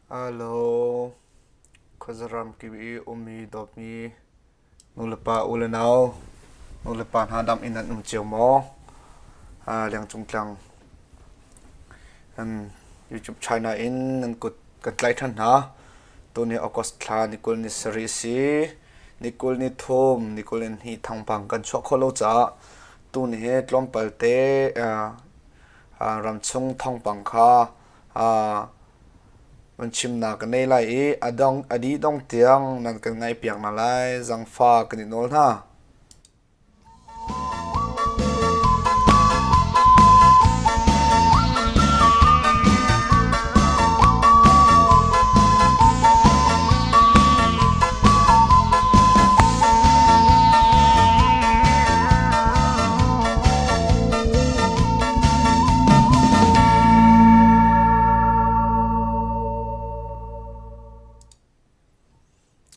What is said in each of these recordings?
Alo, khuazaram kip i ummi dawtmi nulepa ulenau nulepa hna dam in nan um cio maw? Lengcung tlang YouTube China in nan kut kan tlaih ṭhan hna. Tuni August thla ni 20 ni sarih a si. Ni 20 ni thum, ni 22 thawngpang kan chuah khawh lo caah tuni hi tlawmpal te ramchung thawngpang kha Van chimnak ka nei lai i a dong a dih dong tiang nan kan ngaihpiak hna lai. Zangfa kan i nawl hna.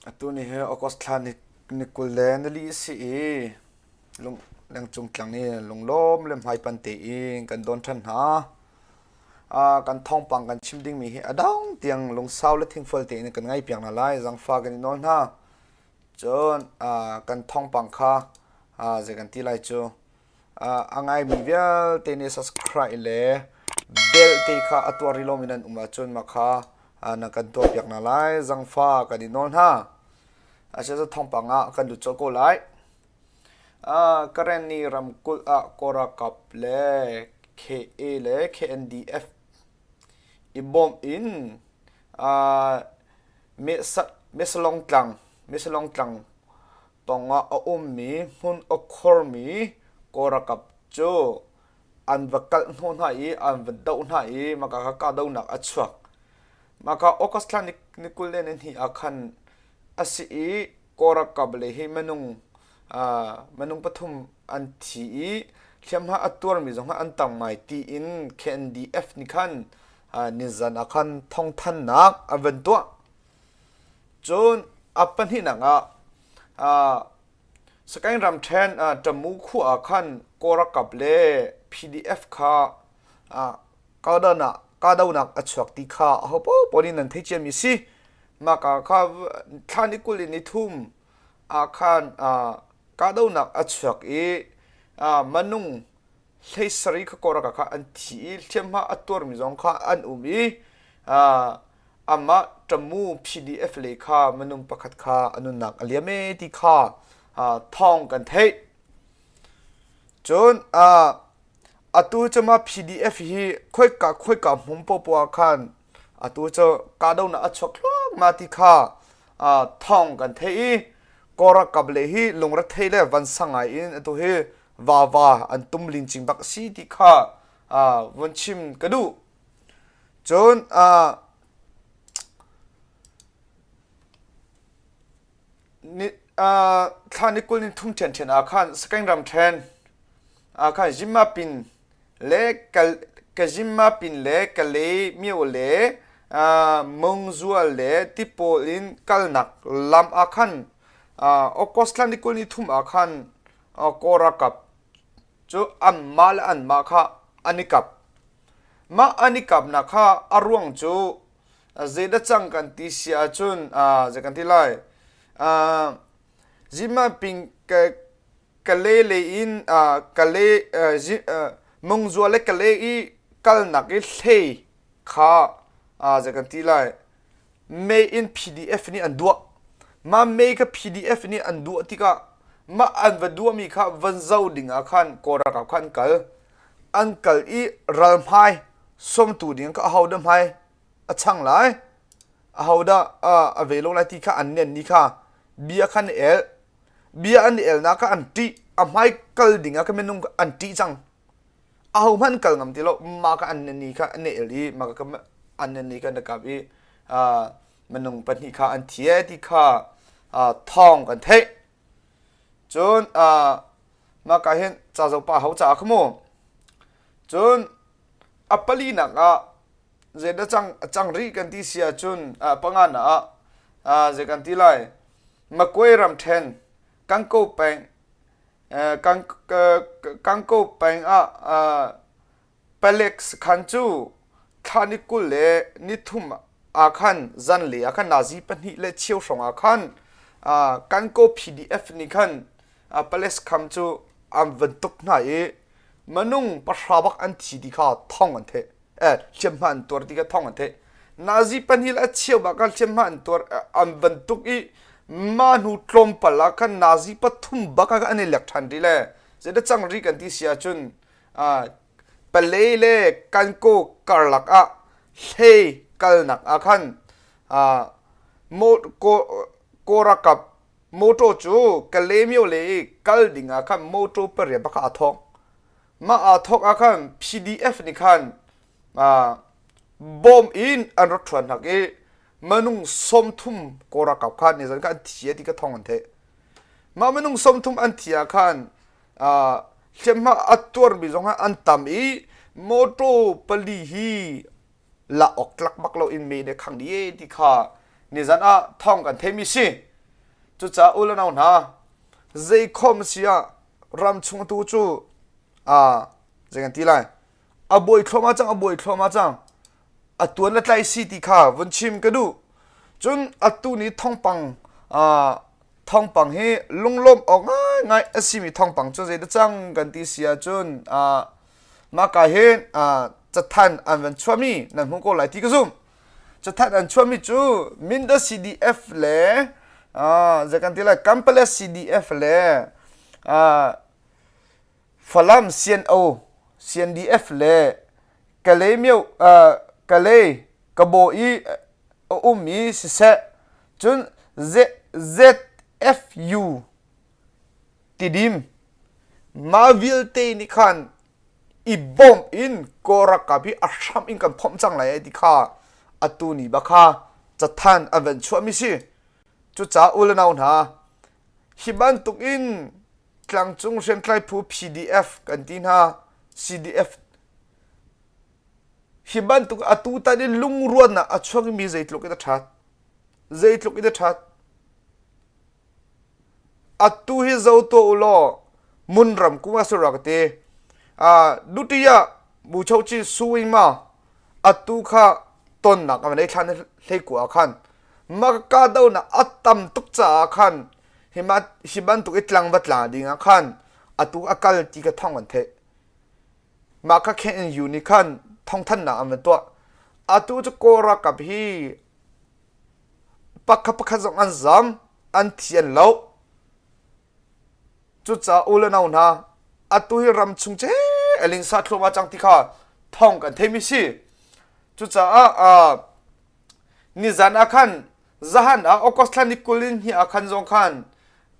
Atu ni hi August thla ni, ni 20 le nili a si i lung, lengcung tlang i lunglawm le hmaipan tein kan don ṭhan hna. Uh, kan thawngpang kan chim dingmi hi a dang tiang lungsau le thingfual tein kan ngaihpiak hna lai. Zangfa kan i nawl hna. Cun uh, kan thawngpang kha uh, zei kan ti lai cu A ngaimi vialte nih subscribe le bell te kha a tuah rih lomi nan um ahcun mah kha na kan tuahpiak hna lai. Zangfa kan i nawl hna. Asiah thawngpang ah kan lut colh ko lai. Karenni ramkulh ah Kawlralkap le KA le KNDF i bawmh in Mesalong tlang Mesalong tlang pawngah a ummi hmun a khormi Kawlralkap cu an va kalh hnawh hna i an va doh hna i maka kha kahdohnak a chuak. Maka August thla ni 22 ah khan a si i Kawlralkap lei hi minung minung pathum an thi i hliamhma a tuarmi zong an tam ngai tiin KNDF nih khan nizan ah khan thawngthannak an van tuah. Cun a pahnihnak ah Sagaing ramṭhen Tamu khua ah khan Kawlralkap le PDF kha kahdohnak a chuak ti kha ahopaoh nih nan theih ciami a si. Mah kha thla ni 20 in ni thum ah khan kahdohnak a chuak i minung 17 kha Kawlralkap kha an thi i hliamhma a tuarmi zong kha an um i amah ṭamu PDF lei kha minung pakhat kha a nunnak a liam ee ti kha thawng kan theih. Cun atu cu mah PDF hi khoika khoika hmun popoh ah khan atu cu kahdohnak a chuak thluahmah ti kha thawng kan theih i Kawlralkap lei hi lungrethei le vansang ngai in atu hi vava an tum lingcing bak a si ti kha vun chim ka duh. Cun thla ni 20 ni thum ṭhianṭhian ah khan Sagaing ramṭhen ah khan Zimapin le Kazimapin le Kalay myo le Mungzual le Tipawl in kalnak lam ah khan August thla ni 20 ni thum ah khan Kawl ralkap cu anmah le anmah kha an i kap. Mah an i kapnak kha a ruang cu zeidah cang kan ti si ahcun zei kan ti lai Zimaping Kale lei in Kale Mungzua le Kale i kalnak i hlei kha zei kan ti lai Mei in PDF nih an duah. Mah mei kha PDF nih an duah tikah mah an va duahmi kha van zoh ding ah khan Kawl ralkap kha an kal. An kal i ral hmai sawmtu ding kha ahodah hmai a chang lai, ahodah a ve lo lai ti kha an nen ni kha bia kha an i el. Bia an i elnak kha an ṭih. A hmai kal ding ah kha minung an ṭih cang. Ahohmanh kal ngam ti lo mah kha an ni kha an el i mah kha an ni kha an kap i minung pahnih kha an thi ti kha thawng kan theih. Cun mah ka hin ca zopa ho caah kha mu. Cun a palinak ah zeidah cang cang rih kan ti si ahcun panga na ah zei kan ti lai Makwe ramṭhen Kangko peng Kangko peng ah palek sakhan cu thla ni 23. ah khan zanlei ah khan nazi pahnih le cheu hrawng ah khan Kankaw PDF nih khan Palace kham cu an van tuk hna i minung pahra bak an thi ti kha thong an theh. Eh, hliamhma an tuar ti kha thong an theh. Nazi pahnih le a cheu bak khan hliamhma an tuar an van tuk i mah hnu tlawmpal ah khan nazi pathum bak ah an i lek ṭhan rih le zeidah cang rih kan ti si ahcun Palei le Kankaw karlak ah hlei kalnak ah khan Kawlralkap motor cu Kalaymyo lei i kal ding ah khan motor pariat bak aa thawk. Mah aa thawk ah khan PDF nih khan bawm in an rak ṭhuan hnak i minung 30 Kawlralkap kha nizan kha an thi ti kha thawng an theih. Mah minung 30 an thi ah khan hliamhma a tuarmi zong an tam i motor pali hi la awk tlak bak lo in me ne khang dih ti kha nizan ah thawng kan theimi si. Cucaah u le nau hna zei khom si ah ram chung tu cu zei kan ti lai a buai thluahmah cang a buai thluahmah cang a tuan le tlai si ti kha vun chim ka duh cun atu ni thawngpang thawngpang hi lunglawm awk ngaingai a simi thawngpang cu zeidah cang kan ti si ahcun mahka hin cathan an van chuahmi nan hmuh ko lai ti ka zumh cathan an chuahmi cu Minda CDF le zei kan ti lai Kampala CDF le Falam CNO, CNDF le Kalaymyo Kalay Kabaw i a ummi siseh cun ZFU Tidim mah vialte nih khan i bawmh in Kawl ralkap hi a hram in kan phomh cang lai ai ti kha atu ni bak kha cathan an van chuahmi si. Cucaah u le nau hna hi bantuk in tlangcung hriamtlai phu PDF kan ti hna CDF hi bantuk atu tan in lungruannak a chuakmi zeitluk in a ṭhat zeitluk in a ṭhat atu hi zo to u law mun ram kung a sura ka ti dutiya bu chochi suing ma atu kha tonnak a nei thlan hlei ku ah khan ma ka do na a tam tuk caah khan hi bantuk i tlang va tla ding ah khan atu a kal ti ka thong an theih. Mah kha KNU nih khan thawngthanhnak an van tuah. Atu cu Kawl ralkap hi pakhat pakhat zong an zam, an thi an lo. Cucaah u le nau hna, atu hi ram chung ce alingsa thluahmah cang ti kha thawng kan theimi si. Cucaah nizan ah khan Zahan ah August thla ni 20 in hi ah khan zong khan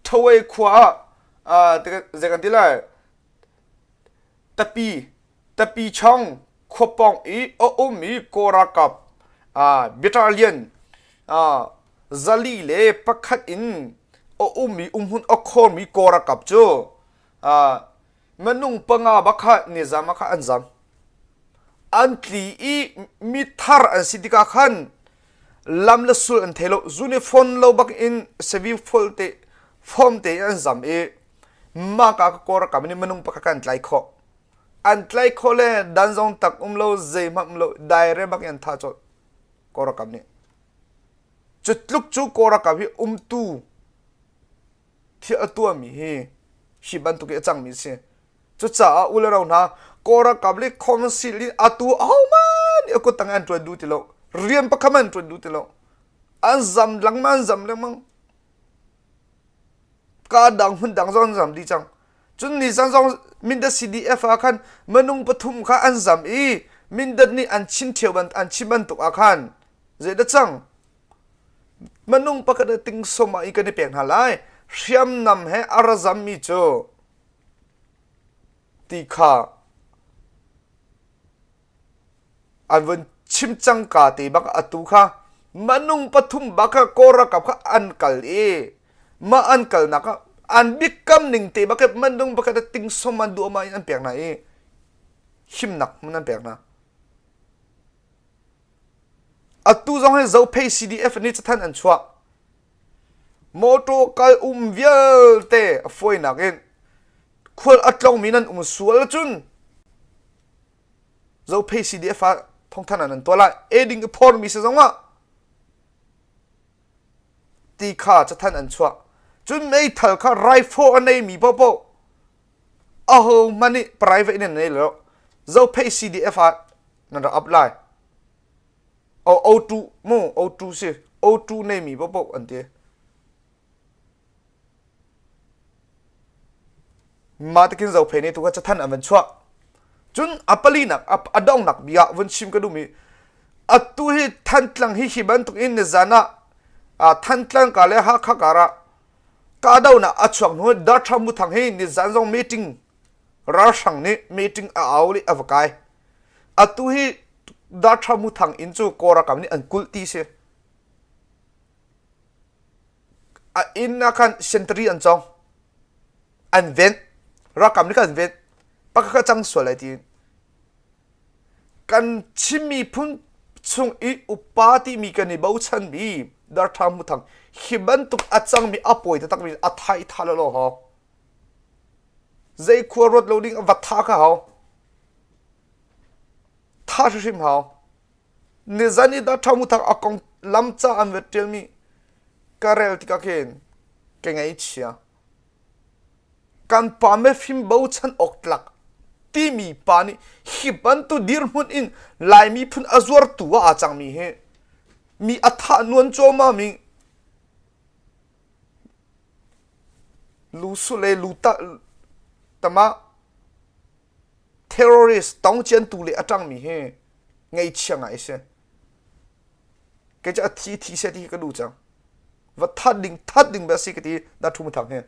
Thawei khua ah zei kan ti lai tapi tapi chong khuapawng i a ummi Kawl ralkap battalion zali le pakhat in a ummi umhmun a khawrmi Kawl ralkap cu minung panga bak kha nizam ah kha an zam. An tli i mi thar an si tikah khan lam le sul an thei lo. Uniform lo bak in sevi full te form te an zam i mah ka Kawl ralkap nih minung pakhat kha an tlai khawh. An tlai khawh le dan zong tak um lo zeihmanh um lo direct bak in an thah colh Kawl ralkap nih. Cu tluk cu Kawl ralkap hi umtu thil a tuahmi hi hi bantuk i a cangmi a si. Cucaah u le ro hna Kawl ralkap le council in atu ahohmanh nih a kut tang an ṭuan duh ti lo. Rian pakhat an ṭuan duh ti lo. An zam lengmang an zam lengmang. Ka dang hmun dang zong an zam dih cang. Cun ni zan zong Mindat CDF ah khan minung pathum kha an zam i Mindat nih an chin ṭheo ban an chim bantuk ah khan zeidah cang? Minung pakhat ah ting som ah i kan i pek hna lai. Hriamnam he a ra zammi cu ti kha an vun chim cangka te bak atu kha minung pathum bak kha Kawl ralkap kha an kal i mah an kalnak ah an biakam ning te bak minung pakhat ah ting som an duh ma in an pek hna i himnak hmun an pek hna. Atu zong hi Zophei CDF nih cathanh an chuah. Motor kal um vialte a fawinak in khual a tlongmi nan um sual cun Zophei CDF ah thongthan an tuah lai. Eding i phormi si zongah. ti kha cathanh an chuah. Cun meithal kha rifle a neimi paohpaoh aho hmanh nih private in an nei lo. Zophei CDF ah nan rak ap lai. O O2 mu O2 si O2 neimi paohpaoh an ti. Mah tikin Zophei nih tu kha cathanh an van chuah. Cun a palinak a donghnak bik ah vun chim ka duhmi atu hi Thantlang hi hi bantuk in nizan ah Thantlang ka le Hakha kar ah kahdohnak a chuak hnu Dartha Muthang hi nizan zong meeting ralhrang nih meeting a au i a va kai. Atu hi Dartha Muthang inn cu Kawlram nih an kulh ti si. A inn ah khan sentari an cong. An venh. Ralkap nih khan an venh. Pakhat kha cang sual lai tiin. Kan Chin miphun chung i upa timi kan i bochanmi Dartha Muthang hi bantuk a cangmi a pawi taktakmi a tha i tha lo hau. Zei khua ruat lo ding va tha kha hau. Tha hrimhrim hau. Nizan i Dartha Muthang a kong lam ca an vat ṭialmi ka rel tikah khin ka ngaihchia. Kan pa mifim bochan awk tlak timi pa nih hi bantuk dirhmun in Lai miphun a zuartu ah aa cangmi hi mi a thah nuan cuahmah mi lu su le lu ta tama terrorist tongciantu le a ṭangmi hi ngaihchia ngai a si. Kei cu a thi thi seh ti hi ka duh cang. Va that ding that ding bia si ka ti da thu thang hi.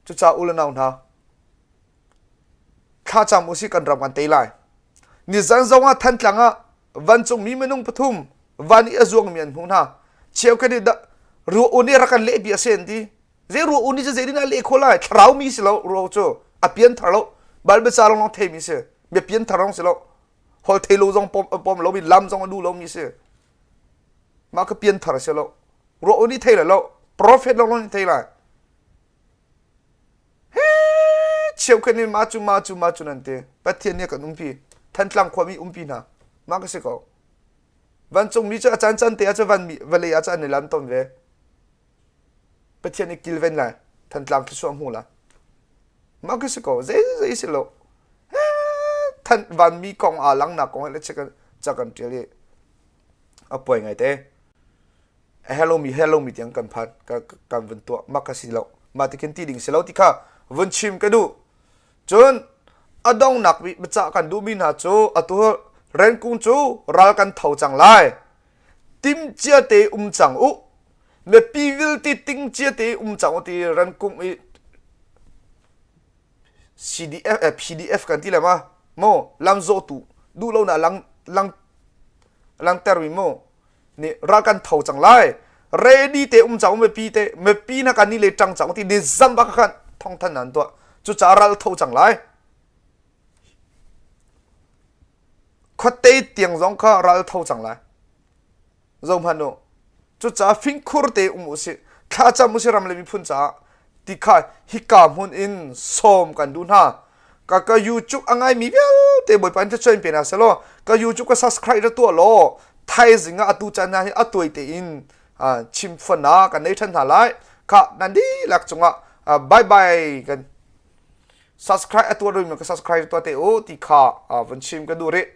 Cucaah u le nau hna thlacam usih kan ram kan tei lai. Nizan zong ah Thantlang ah vancung mi minung pathum van i a zuangmi an hmuh hna. Cheukhat nih ruah u nih rak kan leh bia si an ti. Zei ruah u nih cu zei din ah leh khawh lai? Thlarau mi si lo ruah cu a pian thar lo. Bible ca lawng thei mi si. Bia pian thar lawng si lo. Hol thei lo zong pom pom lo mi lam zong a duh lo mi si. Mah ka pian thar si lo. Ruah u nih thei lai lo. Prophet lawng lawng nih thei lai. He cheukhat nih mah cu mah cu mah cu nan ti. Pathian nih a kan umpi. Thantlang khuami umpi hna. Mah ka si ko. Vancungmi cu a caan caan te ah cu van vawlei ah cu an i lam tawn ve. Pathian nih kilven lai. Thantlang thluachuah hmu lai. Mah ka si ko. Zei zei si lo. Than vanmi kong aa langnak kong le ca kan ṭial i a puai ngai te. Hello mi hello mi tiang kan phan kan vun tuah mak ka si lo mah ti khin ti ding si lo ti kha vun chim ka duh cun a dongnak bik biacah kan duhmi hna cu atu renkung cu ral kan tho cang lai timcia te um cang u mipi vialte tingcia te um cang u ti renkung i CDF eh, PDF kan ti le ma mo lamzawhtu duh lo na lang lang langter mi mo nih ral kan tho cang lai ready te um cang mipi te mipi na kan ni le tang cang ti ni zam bak khan thong than nan tuah cu ca ral tho cang lai khuate tiang zong kha ral tho cang lai zo hman u cucaah fingkhur te um usih thlacam usih ram le miphun caah ti kha hika hmun in sawm kan duh hna ka ka YouTube a ngaimi vialte Bawipa in thluachuah in pe hna selaw ka YouTube ka subscribe ra tuah law thaizing ah atu caan hna hi a tuai tein chim fon ah kan nei ṭhan hna lai kha nan dihlak cungah bye bye kan subscribe a tuah rimi ka subscribe tuah te u ti kha vun chim ka duh rih.